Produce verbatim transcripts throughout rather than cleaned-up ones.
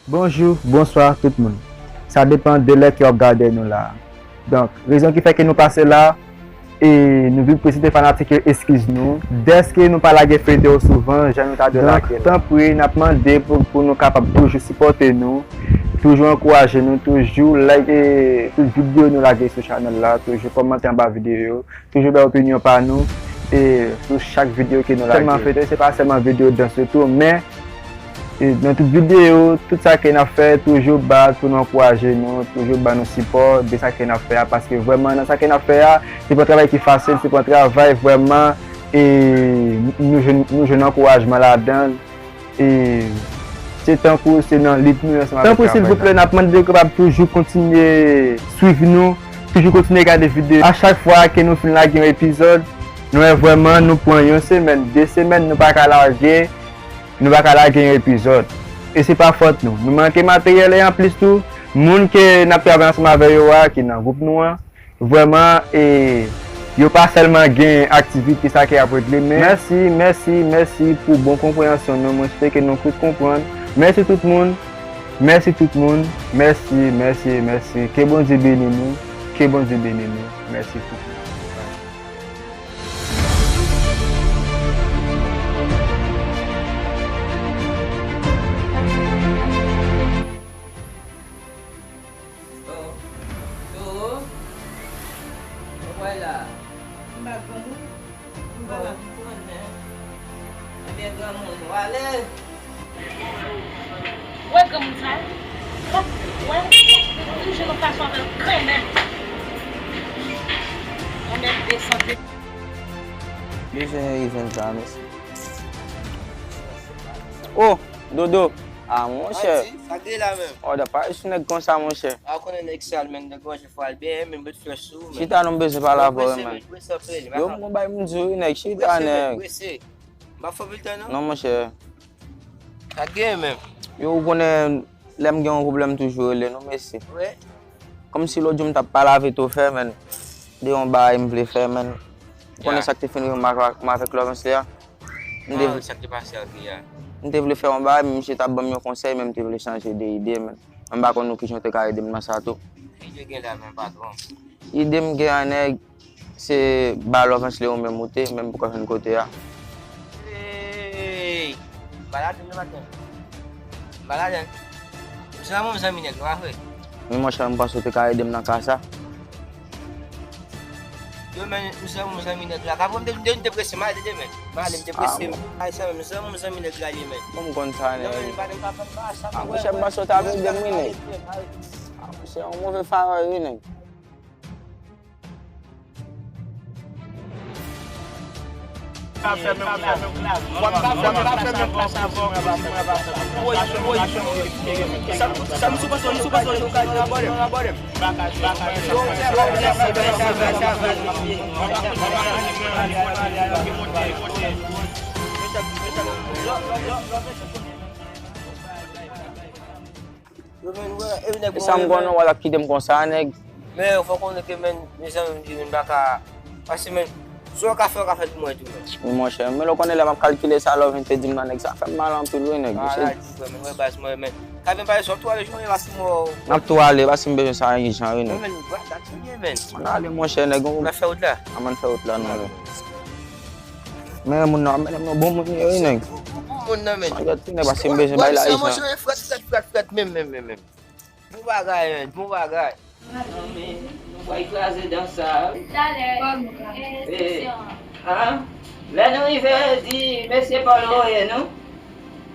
Bonjou, bonswa tout moun. Sa depann de lè ke w ap gade nou la. Donk, rezon ki fè ke nou pase la, e nou vin prezante fanatik yo eskiz nou. Dèske nou pa lage videyo souvan, jan nou ta dwe lage la. Donk, tanpri, n ap mande pou, pou nou kapab toujou sipòte nou, toujou ankouraje nou, toujou like tout videyo nou lage sou chanèl la, toujou kòmante anba videyo yo. Toujou bay opinyon pa nou, e sou chak videyo ke nou lage. Sèlman fete, se pa sèlman videyo dans yo tou, men, e nan tout videyo, tout sa ke n ap fè, toujou bat pou nou ankouraje nou, toujou ban nou sipò de sa ke n ap fè a, paske vrèman, nan sa ke n ap fè a, se pa yon travay ki fasil, se pa yon travay vrèman, e nou jwenn, nou jwenn ankourajman ladan l. E se tankou se nan lit nou ansanm avèk travay la. Tanpri, silvouplè, n ap mande w kapab toujou kontinye swiv nou, toujou kontinye gade videyo. A chak fwa ke nou fin lage yon epizòd, nou wè vrèman nou pran yon semèn, de semèn, nou pa ka lage, nou pa ka lage yon epizòd. E se pa fòt nou. Nou manke materyèl e anplis tou, moun ke n ap travay ansanm avè yo a, ki nan gwoup nou an, vrèman, e, yo pa sèlman gen aktivite sa ke y ap regle, men mèsi, mèsi, mèsi pou bon konpreyansyon nou. Mwen swete ke nou tout konprann. Mèsi tout moun. Mèsi tout moun. Mèsi, mèsi, mèsi. Ke Bondye beni nou. Ke Bondye beni nou. Mèsi tout moun. Oh, Doro, ou wè la? M pa konn ou. M pa la pou konnen. Ebyen, granmoun, ou ale. Ou wè granmoun sa a? Wè, wè, li toujou nan fason avè l kanmenm. Yon nèg de sante. Bezwen jwenn sa, mesye. Oh, Dodo. Ah, monchè. Sa k gen la menm? Oh, da pa sou nèg konsa, monchè. A konnen nèg sal, men nèg manje fwa l byen, men met flèch sou, men. Chita non, m bezwen pale avè w, men. Yo, m gon bagay m di w, wi, nèg, chita, nèg. M pa fè pil tan, non. Non, monchè. Sa k gen, menm? Yo, ou konnen, lè m gen yon pwoblèm, m toujou rele nou, mesye. Wi. Kòmsi lòt jou m t ap pale avè Toufè, men. De yon bagay m vle fè, men. Ou konnen sa k te fin rive m ak, m avèk Lòvansle a? M te vle, sa k te pase ak li a? M te vle fè yon bagay, men misye t ap ban m yon konsèy, men m te vle chanje de ide, men. M pa konn ou kijan w te ka ede m nan sa tou. Ki ide w gen la, men, patwon? Ide m gen an, nèg, se ba Lòvansle ou menm ou te, men m poko jwenn kote a. Hey! M pa ladann nan maten. M pa ladann. M se yon bon zanmi nèg la, pa vre? Men monchè, m panse w te ka ede m nan ka sa. Yo, men, m se yon bon zanmi nèg la. Ka pou m te, m te, m te prese, m ale demen. M ale, m te prese. Ay, sa, men, m se yon bon zanmi nèg la, li, men. Bon, m konn sa, nèg. Non, men, li pa, li pa, pa, pa, sa, ah, monchè, m panse w t ap ede m, wi, nèg. Ah, monchè, yon move favè, wi, nèg. Yo, men, wè, e nèg. E sa m konnen, w ap kite m konsa, nèg. Men, fò w konnen ke, men, mezanmi, m di, men, m pa ka. Paske, men, sa w ka fè, w ka fè l pou mwen tou, men. Wi, monchè, men, w konnen lè m ap kalkile sa, lè w vin te di m nan, nèg, sa fè m mal anpil, wi, nèg. Ala di, frè, men, wè, baz mwen, men. Ka vin pale, sa w ap tou ale jwenn, paske mwen. M ap tou ale, paske m bezwen sa ijan, wi, nèg. Men, men, dat fini, men. Ann ale, monchè, nèg. Ann fè wout la. Ann fè wout la, non, men. Men moun nan ap mennen m nan bon moun yo, wi, nèg. Bon moun nan, men. San jwèt, wi, nèg, paske m bezwen bay lajan. Mwen, mwen, frèt, frèt, frèt, frèt, menm, menm, menm, menm. Bon bagay, men, bon bagay. Non, men, nou pral kraze dans sa, wi. Talè, enstriksyon an. Lè nou rive, di, mesye Paul, voye nou.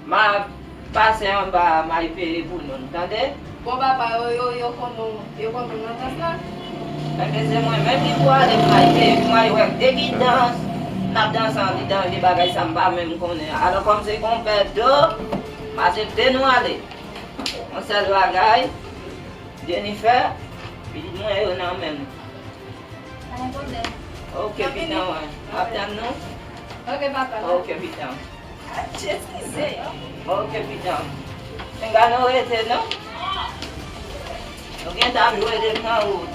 M ap pase anba, m al peye pou nou, n tande? Bon, papa, yo, yo, yo konn nou, yo konn nou nan dans la? Enben, se mwen menm ki pou ale, m al peye, m al wè de ki dans, n ap danse andedan, de bagay sa m pa menm konnen. Alò, kòm se konpè Do, m aksepte nou ale. Yon sèl bagay, Jennifer, pitit mwen yo nan men m. Pa gen pwoblèm. Ok, pitan, wi. W ap tann nou? Ok, papa. Ok, pitan. Eskize. Ok, pitan. Pinga nou rete, non? Nou gentan ap jwe depi nan wout.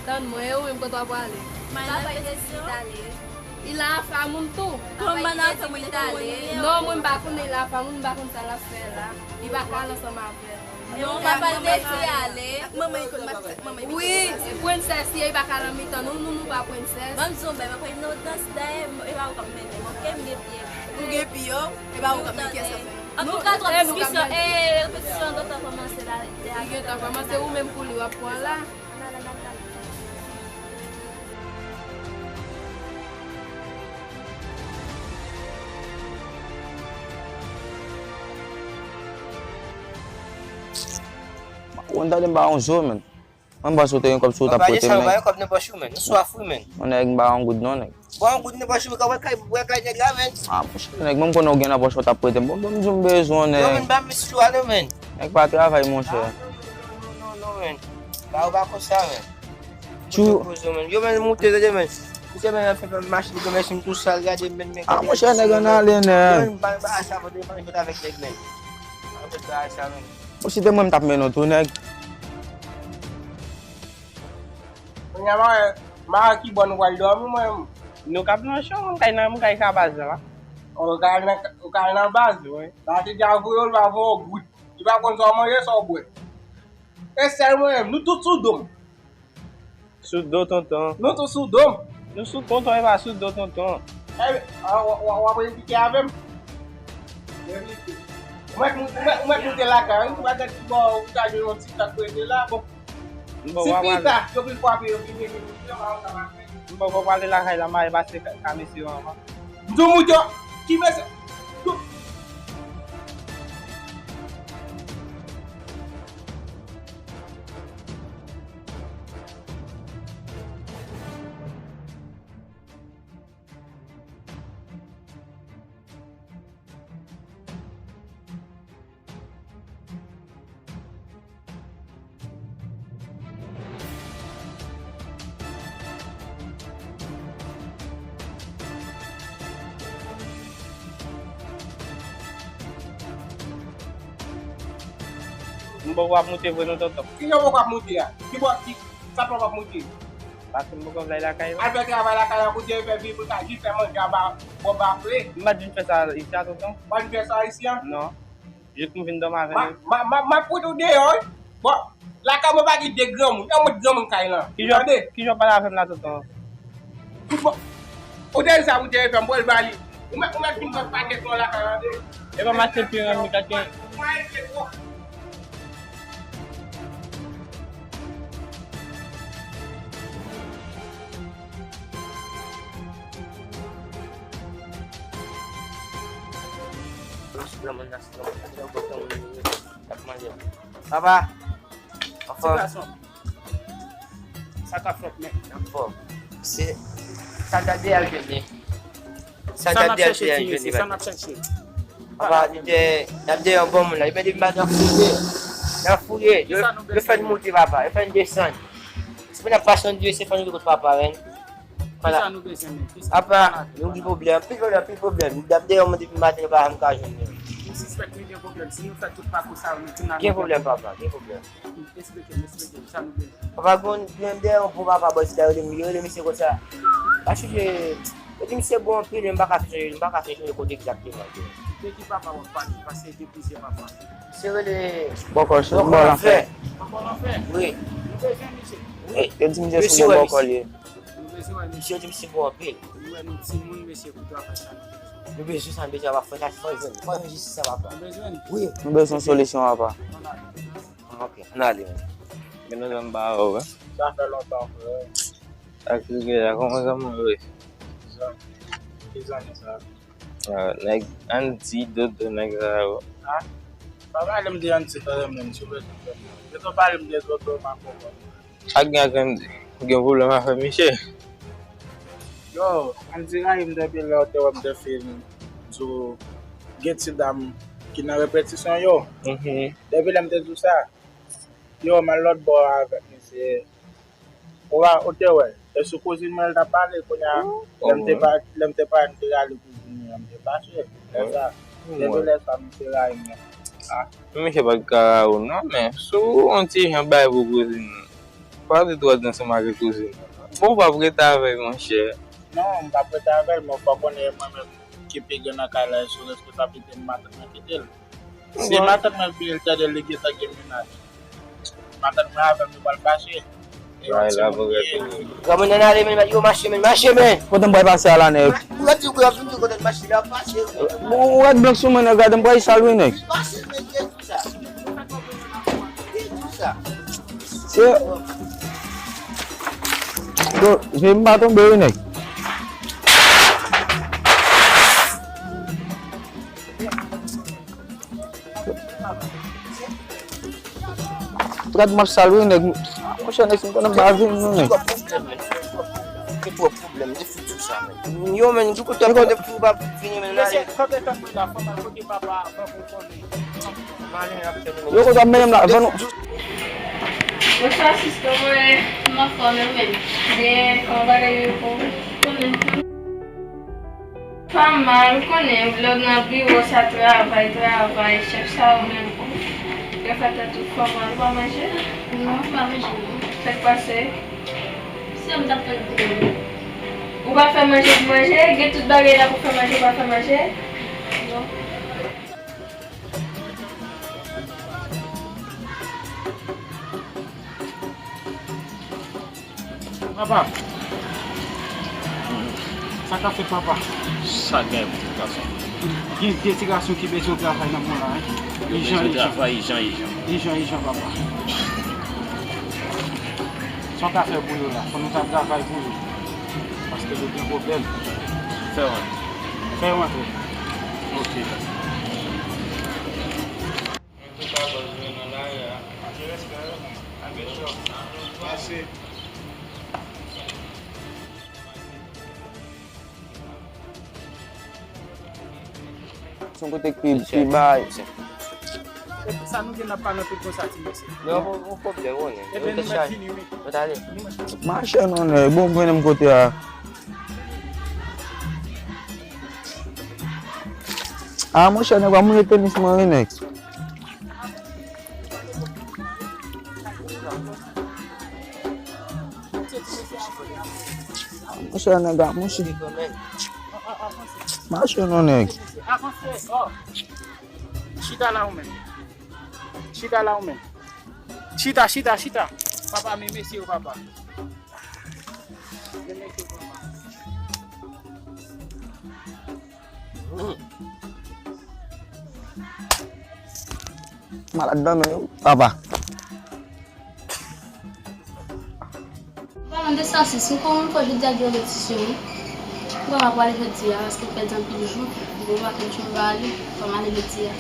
Tann mwen, e ou menm, kote w ap prale? Papa, e si w t ale? Li la afè moun tou. Kòman nan afè moun li t ale? Non, mwen m pa konnen li la afè moun, m pa konn sa l ap fè la. Li pa ka al ansanm avè l. Non, papa l te di ale. Manman li konn mache ak manman li. Wi, se prensès li ye, li pa ka al nan mitan nou, nou, nou pa prensès. Ban m di w yon bagay, mwen kwè nou dans dayè, e pa ou k ap mennen m, oke? M gen pye. Ou gen pye, e pa ou k ap mennen m. Antouka, twòp diskisyon. E, repetisyon an gentan kòmanse la. Li gentan kòmanse, ou menm pou li w ap pran la. Ou konn tande m ba yon zo, menn. Mwen panse w te gen kòb sou ou t ap prete m, nèg. Ou pa gen sa, ou pa gen kòb nan pòch ou, menn. Ou swa fou, menn. Mwen nèg m ba yon goud non, nèg. Bon, yon goud nan pòch ou, ou ka wè kay, wè kay nèg la, menn. Ah, monchè, nèg, menm konnen w gen nan pòch ou t ap prete m. Bon, bon, m di w m bezwen, nèg. Non, menn, ba m sou ale, menn. Nèg pa travay, monchè. Ah, non, non, non, non, non, menn. Ba ou pa konsa, menn. Tchou. Yo, menn, moute, tande, menn. Misye, menn, ap fè, fè machin, fè machin tou sal, gade, menn, men. Ah, monchè, nèg, ann ale, nèg. Menn, ba, ba sa, pote, pa fèt avèk nèg, menn. Pa fèt bagay sa, menn. Ou si te mwen, m t ap mennen w tou, nèg. Kounye a, m a, m a ki bò nou pral dòmi, mwen. Nou k ap nan cho, m kay nan, m kay ka baz la. Ou kay nan, ou kay nan baz? Wi. Sa te di a voye w, l pa voye w goud. Li pa konn sa w manje, sa w bwè. E sèl mwen menm, nou tout sou do m. Sou do tonton. Nou tout sou do m. Nou sou tonton, e pa sou do tonton. E, w, w, w ap envite avè m? Envite. Ou mèt, ou mèt, ou mèt moute lakay, wi. Ou pa gad ki bò ou ta jwenn yon ti tak prete la, bon. Si pita, yo vin frape, yo vin, vin, vin, vin, vin, vin, vin. M poko prale lakay la, m ale pase ka, ka mesye yo anvan. M di w moute, ki mesye? M poko ap moute vre non, tonton. Kijan w poko ap moute a? Ki bò, ki, sa fè w ap moute? Paske m poko vle al lakay la. Al fè travay lakay la, kote yo fè viv, ou ta jis fè manje a ba, bò bafle. M pa t vin fè sa isi a, tonton. Ou pa t vin fè sa isi a? Non. Jis m vin dòmi avè nou. M a, m a, m a, m ap fout ou deyò, wi. Bon, lakay mwen pa gen de granmoun. Yon mòd granmoun kay lan. Kijan, tande? Kijan w pale avè m la, tonton? Fout bon. Ou te di sa, ou te fè m, bon, l ba li. Ou mèt, ou mèt vin fè pakèt lan lakay lan, tande? E pa mache pi rann li, kake. Papa, anfòm. Ti gason. Sa k ap fèt, men? Anfòm. Se sa gade al jwenn li. Sa n ap chèche, ti mesye, sa n ap chèche. Papa, li te, n ap dèyè yon bon moun la. Li mete m nan fouye. Nan fouye. Yo, yo fè n moute, papa. Yo fè n desann. Se pou n ap pase yon dye, se fò nou kot papa, men. Kisa nou bezwen, men? Papa, nou gen pwoblèm. Anpil pwoblèm, anpil pwoblèm. N ap dèyè yon moun depi maten, nou pa janm ka jwenn li. Nou sispèk nou gen pwoblèm. Si nou fè tout pakou sa yo, nou tounen. Gen pwoblèm, papa. Gen pwoblèm. Esplike m, esplike m, sa nou gen. Papa, gen, gen de yon bon papa bòs la, yo rele m, yo rele misye konsa. Paske, yo di misye bon anpil, men m pa ka fè, m pa ka fè kote egzakteman. De ki papa w ap pale? Paske gen plizyè papa. Misye rele Bòkò, se Bòkò Lanfè. Bòkò Lanfè? Wi. Nou bezwen misye. Wi. Yo di misye se bon bòkò li ye. Nou bezwen wè misye. Misye di misye bon anpil. Nou wè nou timoun, mesye, pou travay sa nou bezwen. Nou bezwen sa, nou bezwen, papa, fò sa, fò jwenn, fò jwenn jistis sa, papa. Nou bezwen. Wi. Nou bezwen solisyon, papa. Ok, ann ale, men. Gen nan zòn ba ou, wi. Sa fè lontan, frè. Ak Rivyè a, kòman zanmi w ye? Zanmi. Ki zanmi sa? Ah, nèg, ann di, dodo, nèg sa yo. Ah? Pa pale m de ann di, frè, menm, si w bezwen, frè. Yo tou pale m de dodo, m a konprann. Ak gen ak ann di, ou gen pwoblèm avè misye? Yo, ann di rayi m depi lè w te wè m te fin di w gen ti dam ki nan repetisyon yo. Mhm. Depi lè m te di w sa, yo, m al lòt bò avèk misye. Ou pa, ou te wè, e sou kouzin mwen l t ap pale, kounye a, lè m te pa, lè m te pa, m te rale kouzin mwen an, m te fache. Lè sa, depi lè sa, misye rayi mwen. Ah. Misye pa t ka rayi w non, men si w yon ti jan bay pou kouzin ou, pa di twò di ansanm avèk kouzin ou. Bon, w ap rete avè l, monchè. Non, m p ap rete avè l, men w fò konnen e mwen menm ki pi gran nan kay la, e sou responsablite m matant mwen kite l. Si matant mwen vini, l tande l, li gentan gen mennaj. Matant mwen avè m, yo pral fache. Granmoun nan ale, men, yo mache, men, mache, men. Kote m pral pase a la, nèg? Ou ap di, ou ap vin di kote m mache, la, mache. Bon, ou ret blank sou mwen, nèg, gade m pral sal, wi, nèg. Mache, men, gen tout sa. Gen tout sa. Se, yo, je m pa tonbe, wi, nèg. Gad m ap sal wi, nèg. Monchè, nèg, si m konnen m pa vin, non, nèg. Gen twòp pwoblèm, de foutu sa, men. Yo, men, di kote m konnen pou pa vini, men. Mesye, kote tank mwen la, fò m al kote papa avan pou konnen. Yo, kote w ap mennen m la, vann. Bonswa, sista, kòman w ye? M anfòm, e ou menm? Byen, kòman bagay yo pou ou? Konnen. Pa mal, ou konnen, lè w nan biwo, sa travay, travay, chèf sa yo menm, o, yo fè tèt ou fè mal, ou pa manje? Non, m pa manje, non. Sa k pase? Se m t ap tann pou mwen. Ou pa fè manje pou manje? Gen tout bagay la pou fè manje, ou pa fè manje? Non. Papa. Sa k ap fèt, papa? Sa k gen pou ti gason? Gen de ti gason ki bezwen travay nan mòn la, wi. Yo bezwen travay ijan, ijan. Ijan, ijan, papa. Sa w ka fè pou yo la? Fò nou ta travay pou yo. Paske yo gen pwoblèm. Fè yo antre. Fè yo antre. Ok. Antouka, bòs, jwe nan lari a. Mèsi. Se yon kote ki, ki bay. Epi sa nou gen n ap pale anpil konsa, ti mesye? Non, yon pwoblèm, konnen. Ebyen, nou mèt vini, wi. Nou t ale. Mache non, nèg. Bon, mennen m kote a. Ah, monchè, nèg, w ap mouri tenis mwen, wi, nèg. Monchè, nèg, ap monchè. Mache non, nèg. Chita la ou menm. Chita la ou menm. Chita, chita, chita. Papa, men mesye yo, papa. Men mesye yo, papa. Malad nan men yo, papa. Palan de sa, sis, m konn fè jodi a gen repetisyon, wi. Bon, m ap prale jodi a, paske m pèdi anpil jou. Bon, m pa konn si m va ale, fò m ale jodi a.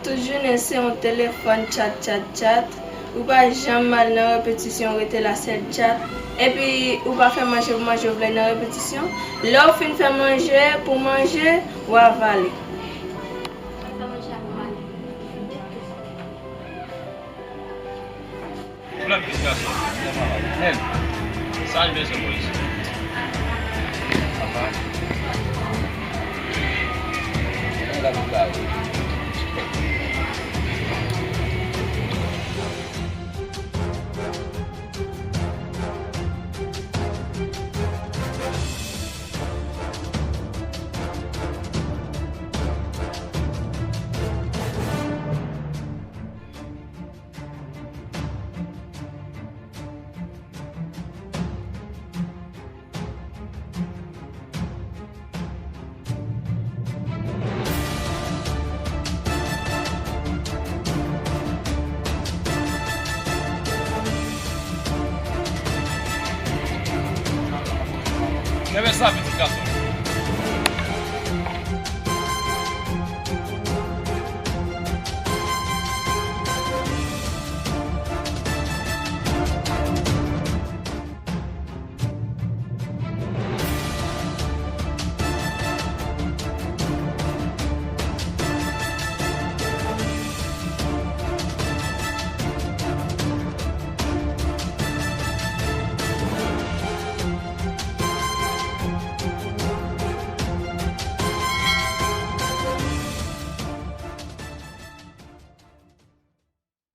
Tout jounen se yon telefòn, tchat, tchat, tchat. Ou pa janm al nan repetisyon, rete la sèl tchat. Epi ou pa fè manje pou manje, ou vle nan repetisyon. Lè w fin fè manje pou manje, w a vale. Ou la plis gason. Men, sa l bezwen polis. Papa. Mwen la pou kare.